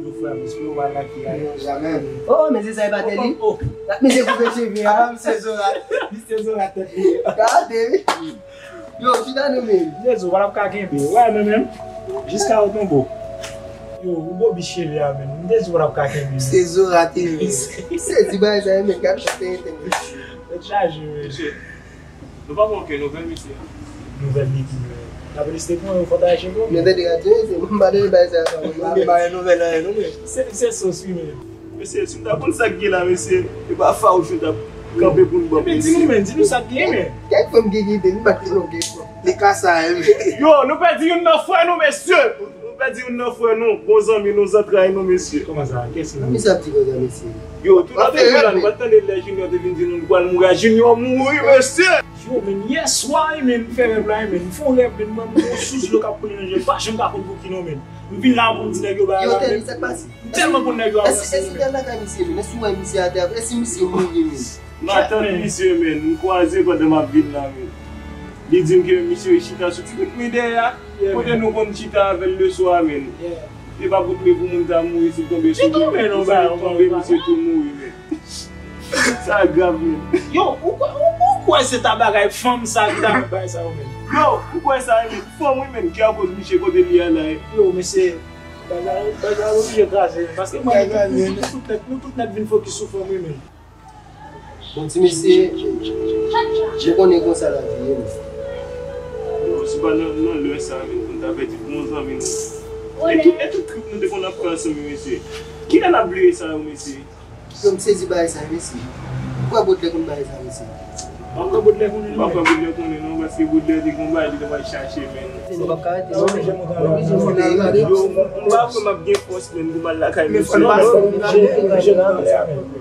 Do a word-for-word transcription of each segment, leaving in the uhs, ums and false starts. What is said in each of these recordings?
Yo, frè m, espere w pa nan ki a. Yo, jamè. Oh, men se sa e pa te li? Oh, oh. Misye koupe cheve a. Apa misye Zora? Misye Zora tèt li. Gade, wi. Yo, chita nou menm. Misye Zora p ap ka kenbe. Wè, nou menm. Jiska ou tonbe. Yo, ou bo bi cheve a, menm. Misye Zora p ap ka kenbe. Misye Zora te, menm. Sezi bagay sa, menm. Gade chante enten, menm. Tèt chaje, menm. Nou pa pran okenn nouvèl, mesye. Nouvèl de ki, menm? Lapolis te pran yo, fò ta achte pou. Yo tande radyo, se mwen pa tande bay sa, sa, mwen pa bay nouvèl anyen, non, men. Se, se sos, wi, men. Mesye, si m ta konn sa k gen la, mesye, e pa fawouch yo t ap kanpe pou n ban, mesye. Ebyen, di nou, men, di nou sa k gen, men. Kèk fanm gen, gen, gen, nou pa t konnen gen fanm. Li ka sa, wi. Yo, nou pèdi youn nan frè nou, mesye. Nou pèdi youn nan frè nou, bon zanmi nou, zantray nou, mesye. Kòman sa? Kiyès ki mouri? Misye ap di konsa, mesye. Yo, tout lòt jou la, nou pa t tande lè Junior te vin di nou li pral mouri a. Junior mouri, mesye! Yo, men, yèswa, wi, men, m fè rèv la, wi, men. M fè yon rèv, men, m wè yon sous dlo k ap koule nan je m. M pa janm ka konn pou ki non, men. M vin la pou m di nèg yo bagay la, men. Yo, tèl sa k pase. M tèlman konn nèg yo avanse, men. Èske, èske w al lakay misye, men? Èske w wè misye atè? Èske misye mouri, men? M ap tann misye, men. M kwaze pandan m ap vin la, men. Li di m ke misye chita sou ti kout mi dèyè a. Yeah, kote nou konn chita avè l leswa, men. Yeah. E pa kout mi pou moun ta mouri, si l tonbe sou li. Li tonbe, non, misye tonbe, misye tou mouri, men. Sa grav, men. Yo, ou kwè, ou, ou kwè se ta bagay fanm sa ki ta fè bagay sa yo, men? Yo, ou kwè sa, men? Fanm, wi, men, ki akoz misye kote li a la, e? Yo, mesye, bagay, bagay oblije kraze, men. Paske mwen, nou tout, nou tout nèt, nou tout nèt vin fokis sou fanm, wi, men. Bon, ti mesye, nou konnen konsa lavi ye, men. Yo, si pa nan, nan lè sa, men, pou n ta pèdi bon zanmi nou. E tout, e tout trip nou te konn ap fè ansanm yo, mesye. Kilè n ap bliye sa yo, mesye? Yo, m sezi bagay sa yo, mesye. Ou kwè Baudelaire konn bagay sa yo, mesye? M pa kwè Baudelaire konnen, non. M pa kwè Baudelaire konnen, non, paske Baudelaire te gon bagay li te pral chache, men. Yo, m pa kwè m ap gen fòs, men, pou m al lakay mesye.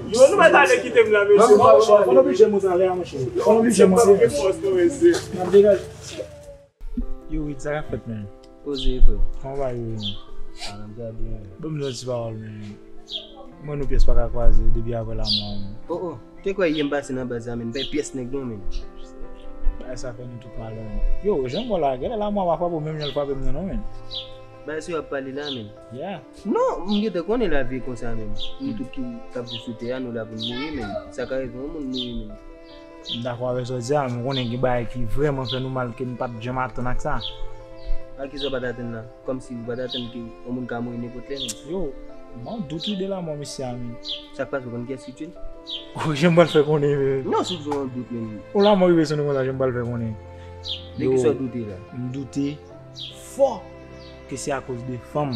Yo, nou mèt ale kite m la, mesye. Fò n oblije monte ale a, monchè. Fò n oblije monte. Yo, Wid, sa k ap fèt, men? Poze, frè. Kòman w ye, men? Ah, m ka byen. Ban m yon ti pawòl, men. Mwen nou pyès pa ka kwaze depi apre lamò, men. Oh, oh. Te kwè yè m pase nan baz la, men, m pa pyès nèg non, men. Bagay sa fè nou tout malere, men. Yo, jan m wè la, genlè lamò pa frape w menm jan l frape m nan, non, men. Bagay sa w ap pale la, men. Yeah. Non, m gentan konnen lavi e konsa, men. Nou tout ki, k ap viv sou tè a, nou la pou n mouri, men. Sa ka rive yon moun mouri, men. M dakò avèk sa w di a, men m konnen gen bagay ki vrèman fè nou mal ke n pa t janm atann ak sa. A kisa w pa t atann la? Kòmsi ou pa t atann ke yon moun ka mouri nenpòt lè, men. Yo, m an dout wi de lamò misye a, men. Sa k pase, ou konn kiyès ki tiye l? Jan m pral fè konnen, men. Non, si w di w an dout, men. Yon lamò rive sou nou konsa, jan m pral fè konnen? De kisa w doute la? M doute fò ke se akoz de fanm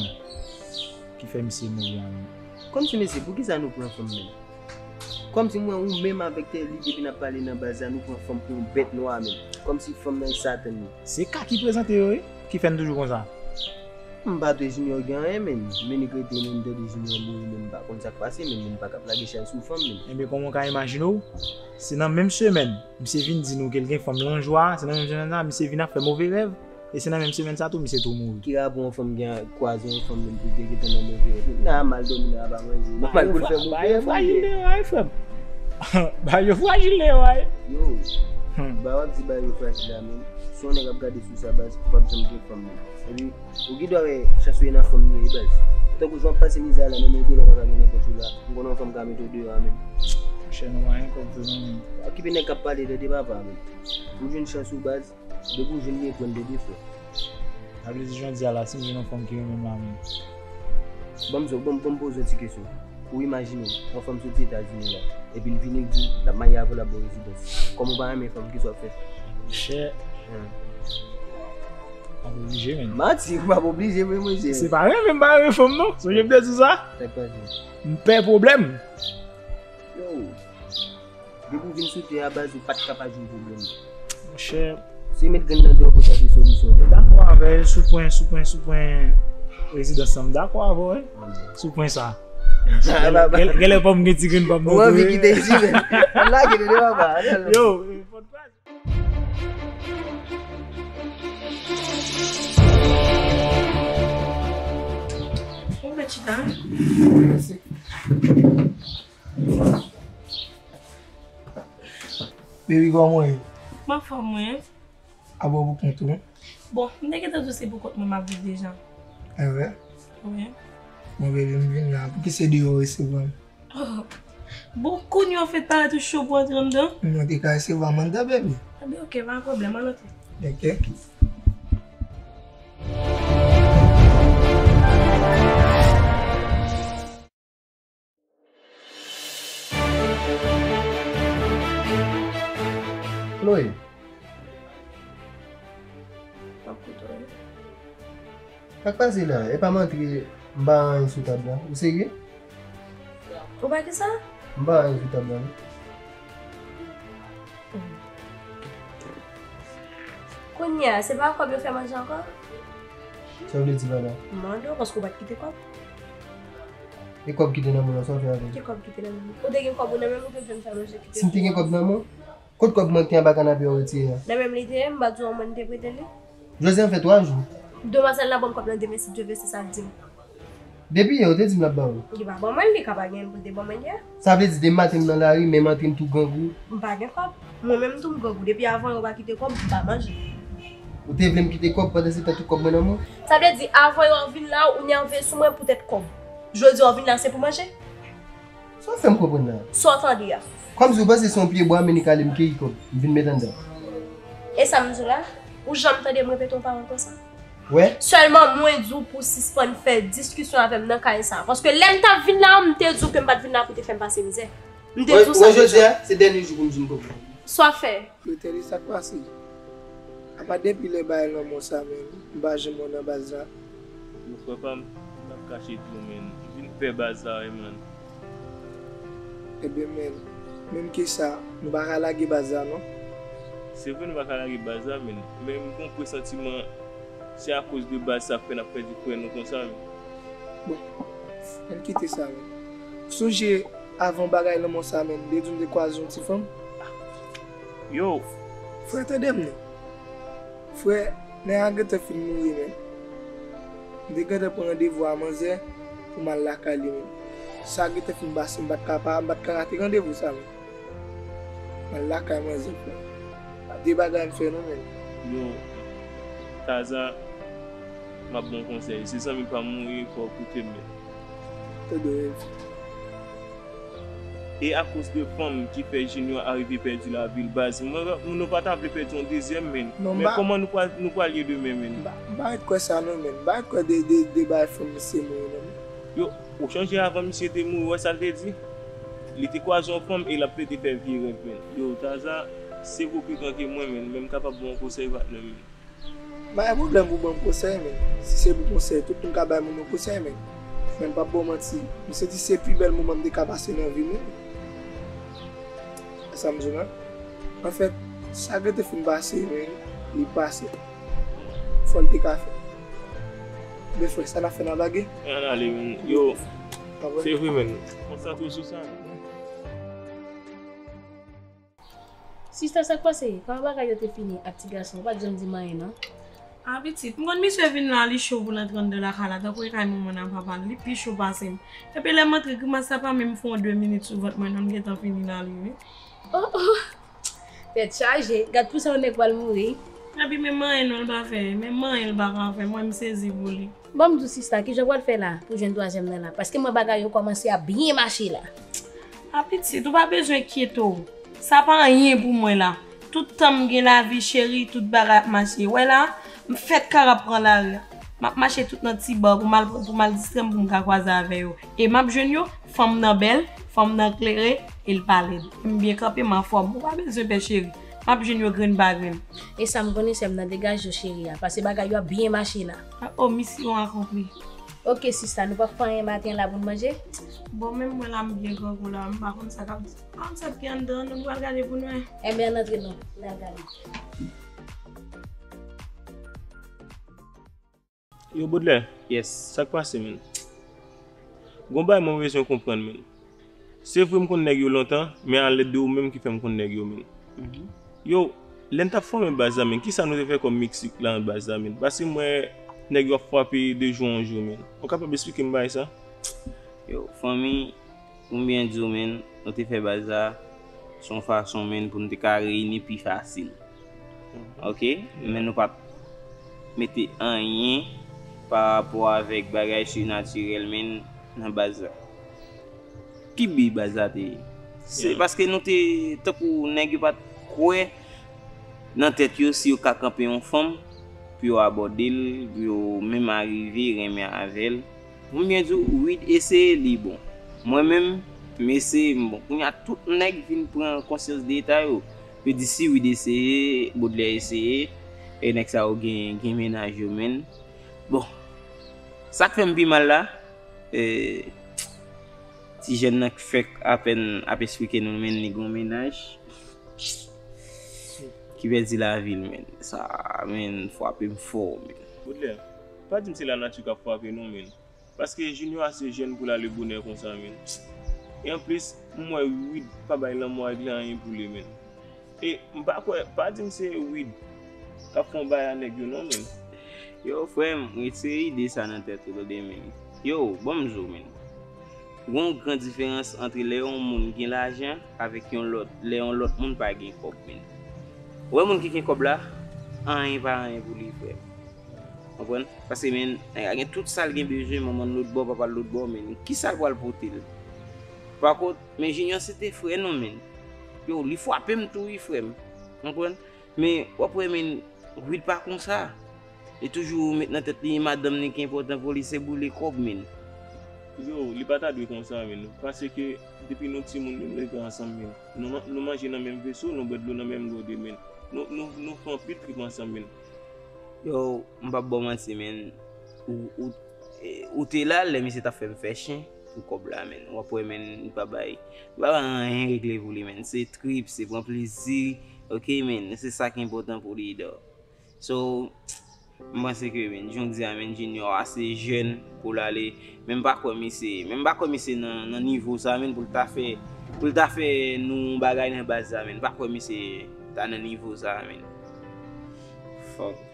ki fè misye mouri a, men. Kòmsi, mesye, poukisa nou pran fanm, men? Kòmsi mwen ou menm avèk Tèli depi n ap pale nan baz la, nou pran fanm pou yon bèt nwa menm. Kòmsi fanm nan e satan li. Se ka ki prezante yo wi, ki fè n toujou konsa. M pa twouve Junior gen anyen menm. Menik rete menm tande Junior mouri menm, m pa konn sa k pase menm, moun pa ka ap lage chay sou fanm menm. Enben kòman w ka imajine w, se nan menm semèn, misye vin di nou ke l gen fanm lan jwa, se nan menm semèn sa, misye vin ap fè move rèv. E se nan menm semèn sa tou, misye tou mouri. Ki rapò yon fanm gen kwaze yon fanm menm pou l te gentan nan move rèv? Nan mal dòmi, nan pa manje. Nòmal pou l fè move rèv. Bagay yo frajil deyò a wi, frè m. Bagay yo frajil deyò a wi. Yo, bagay w ap di bagay yo frajil la menm. Si yon nèg ap gade sou sa baz, ou p ap janm gen fanm menm. Epi, ou gen dwa wè chans ou ye nan fanm li ye baz. Tankou jan w ap pase mizè a la, menm yon dola w pa ka gen nan pòch ou la. M konnen yon fanm ka mete w deyò a menm. Monchè, nou pa gen kòb vre non menm. Pa okipe nèg k ap pale tande papa menm. Ou jwenn chans ou baz. Depi w jwenn li, pran l de defo. Sa vle di, jan w di a la, si m jwenn yon fanm ki renmen m la menm. Ban m zo, ban m, ban m poze w yon ti kesyon. Ou imajine w, yon fanm soti Etazini la, epi l vini l di l ap marye avè w, l ap ba w rezidans. Kòm ou pa renmen fanm, kisa w ap fè? Monchè. M ap oblije menm. Manti, ou p ap oblije vre, monchè. Se pa renmen m pa renmen fanm non. Sonje m te di w sa? Sa k pase? M pè pwoblèm. Yo. Depi w vin sou tè a baz, ou pa t ka pa jwenn pwoblèm. Monchè. Se met grenn nan dèyè w pou chache solisyon tè. Dakò avè w, sou pwen, sou pwen, sou pwen rezidans lan, m dakò avè w, wi. Sou pwen sa. Genlè pòm gen ti grenn pòm nan tou. Ou anvi kite isi, men. Lage tande papa. Yo, fòt pa. Ou mèt chita. Mèsi. Baby, kòman w ye? M anfòm, wi. A bon, pou kont ou? Bon, m te gentan di w se pou kont mwen m ap viv deja. Evre? Wi. Bon, baby, m vin la. Poukisa se deyò w resevwa m? Oh. Bon, kounye a w fèk parèt ou cho pou antre anndan? Non, te ka resevwa m anndan, baby. Ebyen, ok, pa pwoblèm, ann antre. Ok. Chloé. M ap koute w wi. Sa k pase la? Epa m antre, m pa anyen sou tab la. Ou serye? Ou pa kisa? M pa anyen sou tab la non. Kounye a, se pa kòb yo fè manje ankò? Sa w vle di pa la? M mande w, paske w pa t kite kòb. E kòb ki te nan men w lan, sa w fè avè l? Ki kòb ki te nan men m? Ou te gen kòb ou nan men w, ou te vle m fè manje ki te. Si m te gen kòb nan men w, kot kòb mwen ki te anba kanape a w retire a? Nan men m li te ye, m pa di w mwen te prete li. Jodi an fè twa jou. Demwazèl la ban m kòb nan demen, si Dye vle, se sa l di m. Depi yè, ou te di m l ap ba w. Li pa ban mwen l, li ka pa gen pou l te ban mwen l yè. Sa vle di demen maten m nan lari, men m antre m tou grangou. M pa gen kòb. Mwen menm tou m grangou. Depi avan yè ou pa kite kòb, m pa manje. Ou te vle m kite kòb, pandan se tan tout kòb mwen nan men w? Sa vle di avan yè ou vin la, ou nève sou mwen poutèt kòb. Jodi a ou vin la, se pou manje? Sa w fè m konprann la? Sa w tande a? Kòmsi w panse se yon pye bwa, men li ka ale m keyi kòb, m vin met anndan. E sa m di w la? Ou janm tande m repete yon pawòl konsa? Wè? Sèlman mwen di w pou w sispann fè diskisyon avè m nan kay sa. Paske lè m t ap vin la, m te di w ke m pa t vin la pou w te fè m pase mizè. M te di w sa deja. Wè, jodi a, se dènye jou pou m di w m poko. Sa w fè? Frè Teddy, sa k pase? Apa depi lè bagay lanmò sa, men m pa janm wè w nan baz la. Yo, frè pa m, m p ap kache di w, men m vin pè baz la, wi, man. Ebyen, men, menm ke sa, nou pa ka lage baz la, non. Se vre, nou pa ka lage baz la, men, men m gen yon presantiman se akoz de baz sa k fè n ap pèdi frè nou konsa, men. Bon, ann kite sa, men. Sonje, avan bagay lanmò sa, men, m te di w m te kwaze yon ti fanm. Yo! Frè, tande m non. Frè, nèg la gentan fin mouri, men. M te gentan pran randevou a manzè pou m al lakay li, men. Sa gentan fin pase, m pa t ka pa, m pa t ka rate randevou sa, men. M al lakay manzè, frè. Pa de bagay m fè non, men. Yo, Taza, m ap ba w konsèy. Si zanmi pa m mouri, fò w koute m, men. Tande, men. E akoz de fanm ki fè Junior arive pèdi lavi l, baz. Mwen, nou pa ta vle pèdi yon dezyèm, men. Men kòman nou pral, nou pral ye demen, men? M pa, m pa ret kwè sa, non, men. M pa ret kwè de, de, de bagay fanm misye mouri, non, men. Yo, ou chonje avan misye te mouri, wè sa l te di? Li te kwaze yon fanm e l ap plede fè vye rèv, men. Yo, Taza, se gwo pikan ke mwen, men, men m kapab ba w yon konsèy, patnè, men. Pa gen pwoblèm pou ban m konsèy, men. Si se pou konsèy, tout moun ka bay moun yo konsèy, men. Men m p ap ba w manti, m santi se pi bèl moman m te ka pase nan vi m, wi. Sa m di w la. Anfèt, sa gentan fin pase, men, li pase. Fò l te ka fè. Men frè, sa n ap fè, n ap lage? Ann ale, men. Yo, se vre, men. Konsantre sou sa. Sista, sa k pase? Kòman bagay yo te fini ak ti gason? Ou pa t janm di m anyen, non. A pitit, m konn misye vin la, li cho pou l antre anndan lakay la, tankou e kay manman l ak papa l, li pi cho pase m. Epi lè m antre, grimas la pa menm fè yon de minit sou vant mwen, non, m gentan fini la, li, wi. Oh, oh! Tèt chaje, gad pou sa yon nèg pral mouri. Epi menm anyen non l pa fè, menm anyen l pa ka fè, mwen m sezi pou li. Bon, m di w sista, kijan w pral fè la pou jwenn twazyèm nan la? Paske m wè bagay yo kòmanse ap byen mache la. A pitit, ou pa bezwen enkyete w. Sa pa anyen pou mwen la. Tout tan m gen lavi, cheri, tout bagay ap mache. Wè la, m fèk kapab pran lari a. M ap mache tout nan ti ba pou m al, pou m al distrè m, pou m ka kwaze avè yo. E m ap jwenn yo, fanm nan bèl, fanm nan klere, e l pa lèd. M byen kanpe, m anfòm. Ou pa bezwen pè, cheri. M ap jwenn yo grenn pa grenn. E sa m konnen, sè m nan, degaje w, cheri a, paske bagay yo ap byen mache la. A, o, misyon akonpli. Oke, sista, nou p ap fè anyen maten la pou n manje? Bon, menm mwen la, m byen grangou la, m pa konn sa k ap, m pa konn sa k gen anndan an, nou pral gade pou n wè. Enben, ann antre non, n al gade. Yo, Baudelaire. Yes. Sa k pase, menn? Gon bagay mwen bezwen konprann, menn. Se vre m konn nèg yo lontan, men a lèd de ou menm ki fè m konn nèg yo, menn. Yo, lè n t ap fòme baz la, menn, kisa nou te fè kòm miksik la nan baz la, menn? Paske m wè nèg yo ap frape de jou an jou, menn. Ou kapab esplike m bagay sa? Yo, fanmi, pou m byen di w, menn, nou te fè baz la se yon fason, menn, pou n te ka reyini pi fasil. Ok? Men nou pa t mete anyen pa rapò avèk bagay sinatirèl, menn, nan baz la. Ki bi baz la te ye? Se paske nou te, tankou nèg yo pa t kwè nan tèt yo si yo ka kanpe yon fanm pou yo abòde l, pou yo menm arive renmen avè l. Pou m byen di w, Wid eseye li bon. Mwen menm, m eseye m bon. Kounye a tout nèg vin pran konsyans de eta yo. Yo di si Wid eseye, Baudelaire eseye, e nèg sa yo gen, gen mennaj yo, menn. Bon, sa k fè m pi mal la, e, ti jèn nan k fèk apèn ap esplike nou, menn, li gon mennaj ki pèdi lavi l, menn. Sa, menn, frape m fò, menn. Baudelaire, pa di m se lanati k ap frape nou, menn. Paske Junior ase jèn pou l ale bonè konsa, menn. E anplis, m wè Wid pa bay lanmò a regle anyen pou li, menn. E m pa kwè, pa di m se Wid k ap fè yon bagay a nèg yo non, menn. Yo, frè m, retire ide sa nan tèt ou, tande, menn. Yo, ban m di w, menn. Gon gran diferans ant lè yon moun gen lajan avèk yon lòt, lè yon lòt moun pa gen kòb, menn. Ou wè moun ki gen kòb la, anyen pa anyen pou li, frè m. Konprann? Paske, menn, nèg la gen tout sa l gen bezwen, manman l lòt bò, papa l lòt bò, menn. Kisa l pral pote l? Pakont, men Junior se te frè nou, menn. Yo, li frape m tou wi, frè m. Konprann? Men, w ap wè, menn, Wid pa konsa. Li toujou met nan tèt li madanm li ki enpòtan pou li, se boule kòb, menn. Yo, li pa ta dwe konsa, menn. Paske depi nou timoun, nou leve ansanm, menn. Nou, man- nou manje nan menm veso, nou bwè dlo nan menm gòde, menn. Nou, nou, nou fè anpil trip ansanm, menn. Yo, m p ap ba w manti, menn. Ou, ou, e, ou te la lè misye t ap fè m fè chen pou kòb la, menn. W ap wè, menn, li pa bay, li pa bay anyen regle pou li, menn. Se trip, se pran plezi, ok, menn. Se sa ki enpòtan pou li, dò. So, m panse ke, menn, jan w di a, menn, Junior ase jèn pou l ale. Men m pa kwè misye, men m pa kwè misye nan, nan nivo sa, menn, pou l ta fè, pou l ta fè nou yon bagay nan baz sa, menn. M pa kwè misye ta nan nivo sa, menn. Fuck.